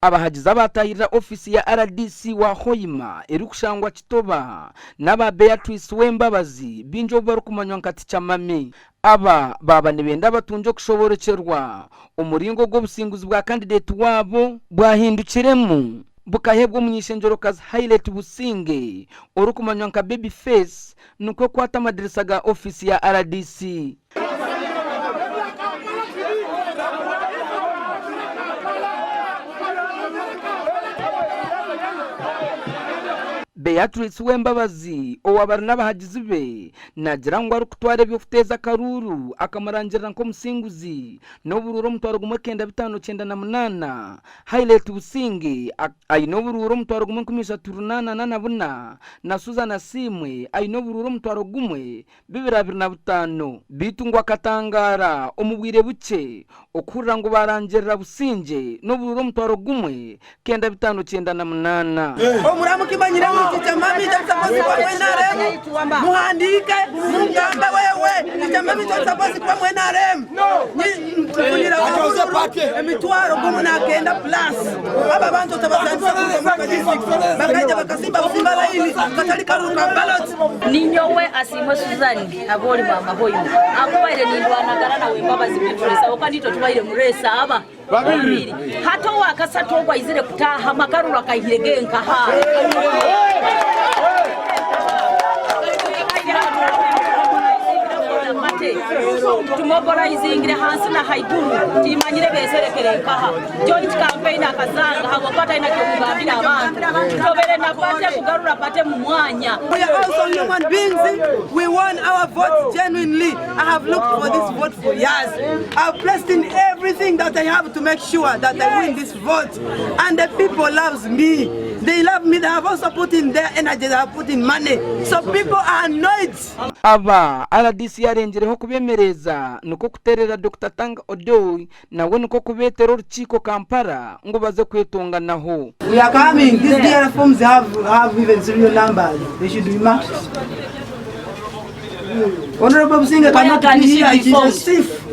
Abahagizi abaatahirira ofiisi ya rdc wa Hoima erikushangwa Kitoba n'aba Beatrice Wembabazi baingi obu barikumanywa nka Ticha Mami. Aba baaba nibenda batungye okushoboorokyerwa omuringo ogu obusinguzi bwa kandideti waabo bwahindukiremu bukaheebwa omuny'eishengyerokazi Hailet Businge orikumanywa nka Baby Face nikwo kwata amadirisa ga ofiisi ya rdc. Beatrice Wembabazi owaaba ari n'abahagizi be naagira ngu arikutwara eby'okuteeza akaruuru akamurangirira nk'omusinguzi n'oburuuru 1598, Hailet Businge aine oburuuru 13,844 na Susan Asiimwe aine oburuuru 12,225. Beitu ngu akatangaara omu bwire bukye okuhurira ngu baarangirira Busingye n'oburuuru 1998. Omuramu kimanyire ngu Teacher Mami tari supposed kuba mu NRM. Muhandiike mugambe wewe Teacher Mami tari supposed kuba mu NRM. Nfunire obururu 1,900 plus. Aba abantu otabazanisa kuruga mu district bakaija bakasimba busimba layini katari karuru ka ballot. Ninyowe Asiimwe Suzan Aboori Maama Hoima akubaire nindwanagana na Wembabazi Beatrice ahabw'okuba naitwe tubaire mu reesi aba babiri. Hati owakasatu ogu aizire kutaahamu akaruru akaihire ge nkaha? Tumoboraizingire hansi na haiguru timanyire beserekere nkaha. Joint campaign akazanga habwokuba talina kyokugambira abantu. Tutobere na party kugarura party mu mwanya. We are also human beings. We want our votes genuinely. I have looked for this vote for years. I've placed in everything that I have to make sure that I win this vote. And the people loves me. They love me. They have also put in their energy. They have put in money. So people are annoyed. Aba rdc yarengyereho kubemereeza nikwo kuteerera Dokita Tanga Odoi Nawe nikwo kubeetera orukiiko Kampala ngu baze kwetonganaho. We are coming, these DR forms have, have even serial numbers, they should be marked. Honorable Businge cannot can be she here, be she's a found? thief.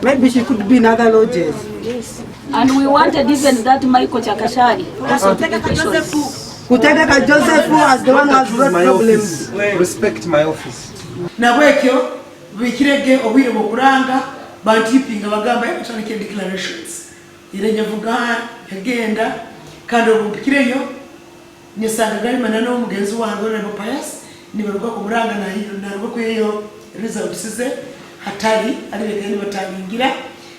Maybe she could be in other lodges. And we wanted even that Michael Chakashari also to be questioned. Kutegeka Joseph as the one who has brought My problems. office. Respect my office. Nabwekyo Bihikire ge obwire bw'okuranga bantipinga bagamba hey batandike declarations era nyavuga nyagenda kandi obu mpikireyo nyesanga Garima na n'omugenzi wange Honourable Pius nibaruga kumuranga naruga kwihayo results ze hatari arebekire nibatangingira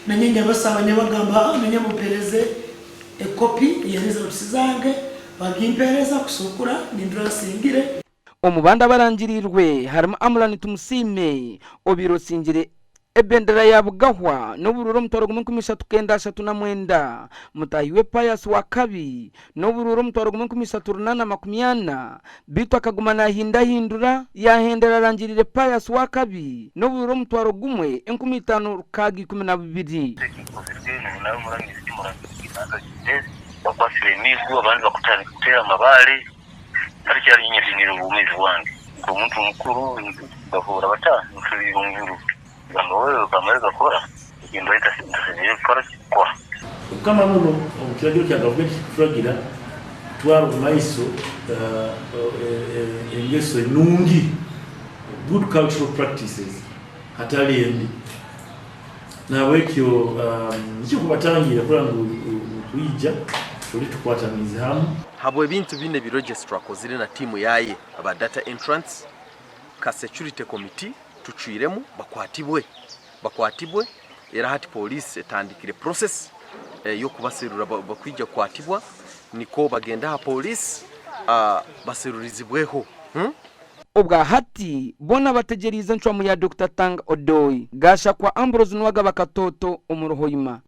nanye nyabasaba nyabagamba nanye mumpereze e copy eya results zange bagimpereza kusukura nindora nsingire. Omu bandi abarangiriirwe harimu Amran Tumusiime obaire osingire ebendera ya Bugahwa n'oburuuru 13,339, mutaahi we Pius Wakabi n'oburuuru 13,840 beitu akaguma nahindahindura yahendera arangiriire Pius Wakabi n'oburuuru 15,612. Bakwasire emiigo abandi bakutandika kuteera amabaare. Hati nyetengire obwomeezi bwange nk'omuntu mukuru bafoora bata nsubiire omu biro gamba wewe kamare gakora eki mbaire ntasemeriire kukora ki kora. Obukama bunu omu kiragiro kya gavumenti kikuturagira kutwara omu maiso engeso enungi, good cultural practices, hatali embi. Nahabwekyo nikyo kubatangira kurora ngu nitwija tuli tukwataniize hamu. Habw'ebintu binu ebi Registrar akozire na tiimu yaye aba data entrants ka security committee tucwiremu bakwatibwe bakwatibwe era hati police etandikire process y'okubaserura bakwija kukwatibwa nikwo bagende aha police baserurizibweho. Obwa hati, boona bategyereize encwamu ya Dokita Tanga Odoi. Gashakwa Ambrose Nuwagaba Katoto omuri Hoima.